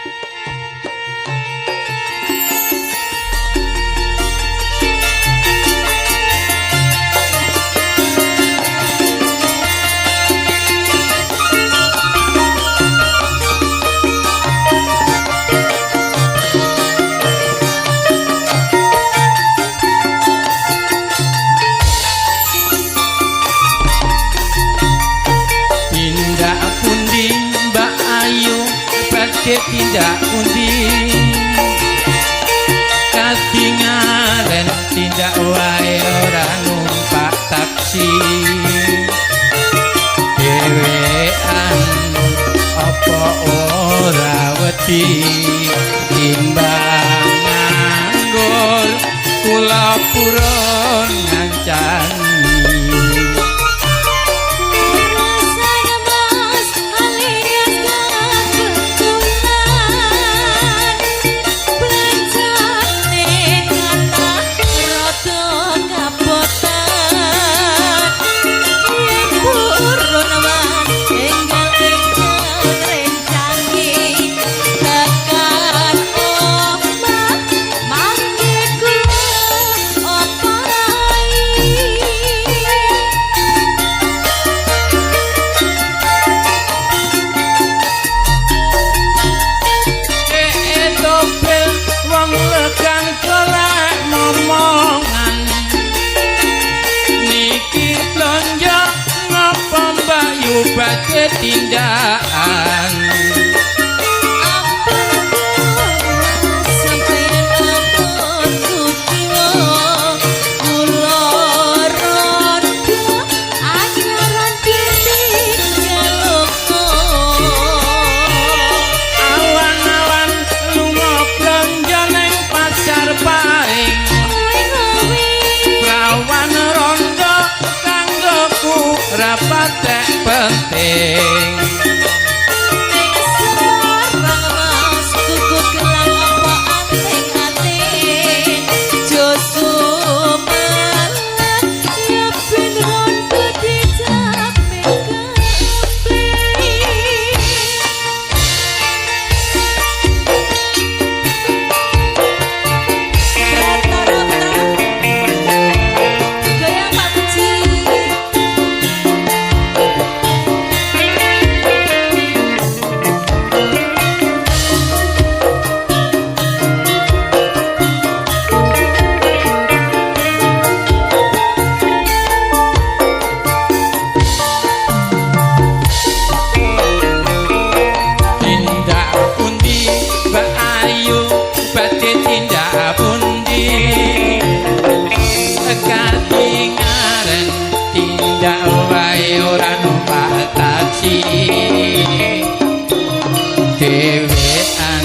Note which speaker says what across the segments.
Speaker 1: Tindak pundi Mbak Ayu badhe tindak pundi, katingaren tindak wae ora numpak taksi. Dhewean apa ora wedi timbang nganggur kula purun ngancani.
Speaker 2: Rasanya Mas alias kebetulan, belanjane kathah rada kabotan. Yen purun Mas enggal-enggal ngrencangi, tekan omah mangke kula opahi.
Speaker 1: Topel wong legan golek momongan, niki blonjo ngapa Mbak Yu badhe tindakan?
Speaker 2: Ampun Mas, sampeyan ampun kuciwa, kula rondo anyaran ditinggal lunga.
Speaker 1: Awan-awan lunga blonjo neng pasar Paing, prawan rondo kanggoku ra patek penting.
Speaker 2: Ning Semarang Mas tuku gelang apa anting-anting, jo sumelang ya ben rondo dijamin kempling. Putra, goyang Pak Puji.
Speaker 1: Tindak pundi Mbak Ayu badhe tindak pundi, katingaren tindak wae ora numpak taksi. Dhewean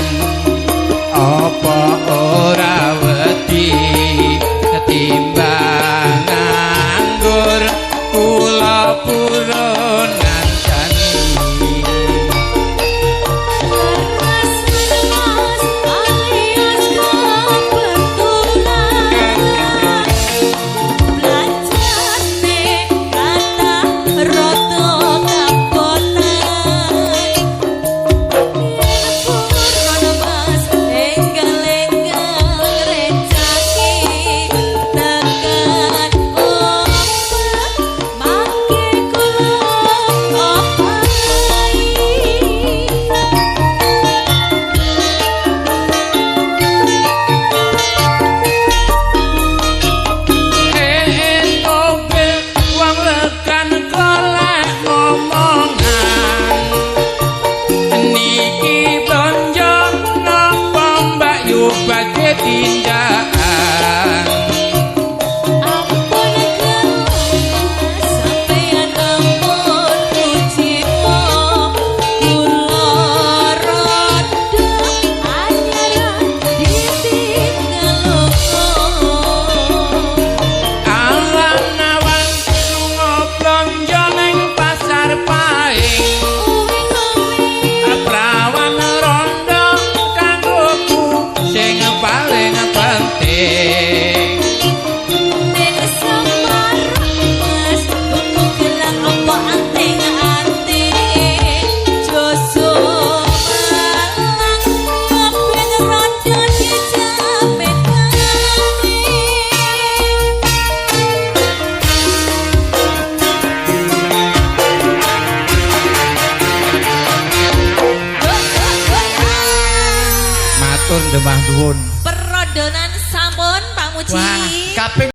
Speaker 1: apa ora wedi timbang nganggur kula purun ngancani.
Speaker 2: Rasane Mas alias kebetulan, belanjane kathah rada kabotan. Yen
Speaker 1: Matur ndemah nuwun.
Speaker 2: Perondonan sampun Pak Muji.
Speaker 1: Wah, kaping